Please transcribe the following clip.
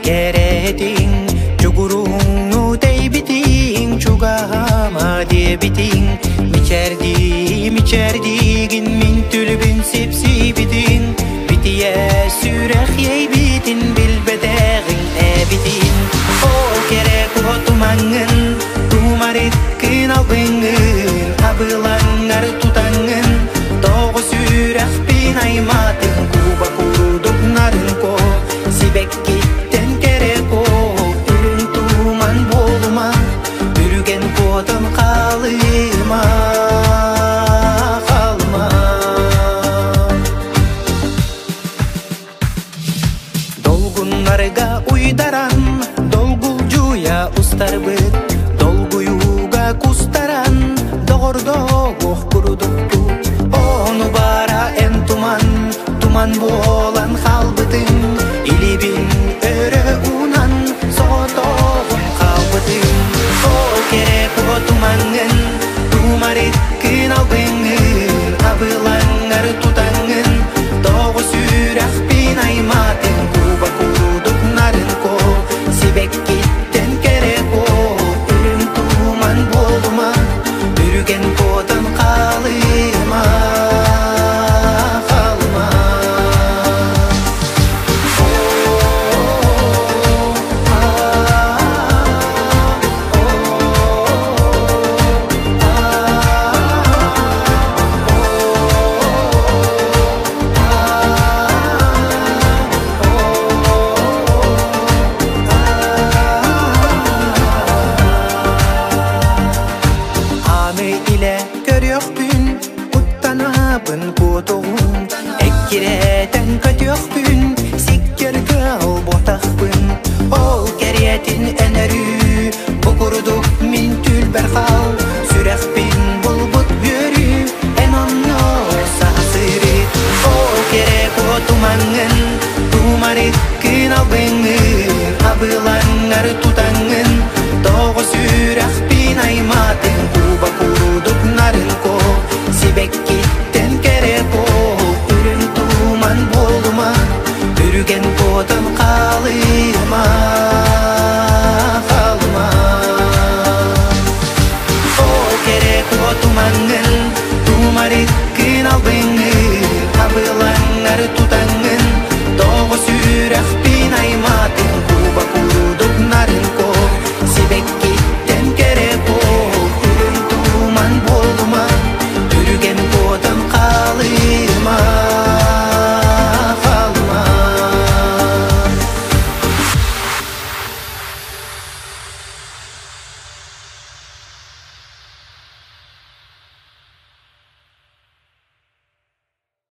кэрэтиҥ, Чугуруҥну тэйбитиҥ, Чугаһаама диэбитиҥ, Мичээрдии, мичээрдиигин мин түлүбүн сипсийбитиҥ, Битийэ сүрэх иэйбитин билбэтэҕиҥ эбитин. Ол кэрэ куо тумаҥҥын, Тумарыккын албыҥҥын, Абылаҥҥар тутаҥҥын, Тоҕо сүрэхпин аймаатыҥ, Куба курдук нарын куо, Сибэккиттэн кэрэ куо, Үрүҥ туман буолума, Үрүгэн куотан хаалыма, хаалыма. Долгуннарга уйдаран, долгулдьуйа устарбыт, долгуйууга кустаран, доҕордоох курдукпут. Ону баара эн туман, туман буолан хаалбытыҥ, илиибин өрө уунан, соҕотоҕун хаалбытыҥ. Ол кэрэ куо тумаҥҥын, тумарыккын албыҥҥын, абылаҥҥар тутаҥҥын, тоҕо сүрэхпин аймаатыҥ, куба курдук нарын куо, сибэккиттэн кэрэ куо, үрүҥ туман буолума, үрүгэн куотан хаалыма, хаалыма. Аны илэ көрүөхпүн, куттанабын куотугун, эккирэтэн көтүөхпүн, сиккэр кыал буотахпын. Ол кэриэтин өнөрүү, бу курдук мин түлбэр хал, сүрэхпин булбут үөрүү, эн онно саһасыры. Ол кэрэ куотумаҥҥын, тумарыккын албыҥҥын, абылаҥҥар тутаҥҥын, тоҕо сүрэхпин аймаатыҥ, куба курдук нарын куо, сибэккиттэн кэрэ куо, үрүҥ туман буолума, үрүгэн куотан хаалыма, хаалыма. Ол кэрэ куо тумаҥҥын, тумарыккын албыҥҥын, абылаҥҥар тутаҥ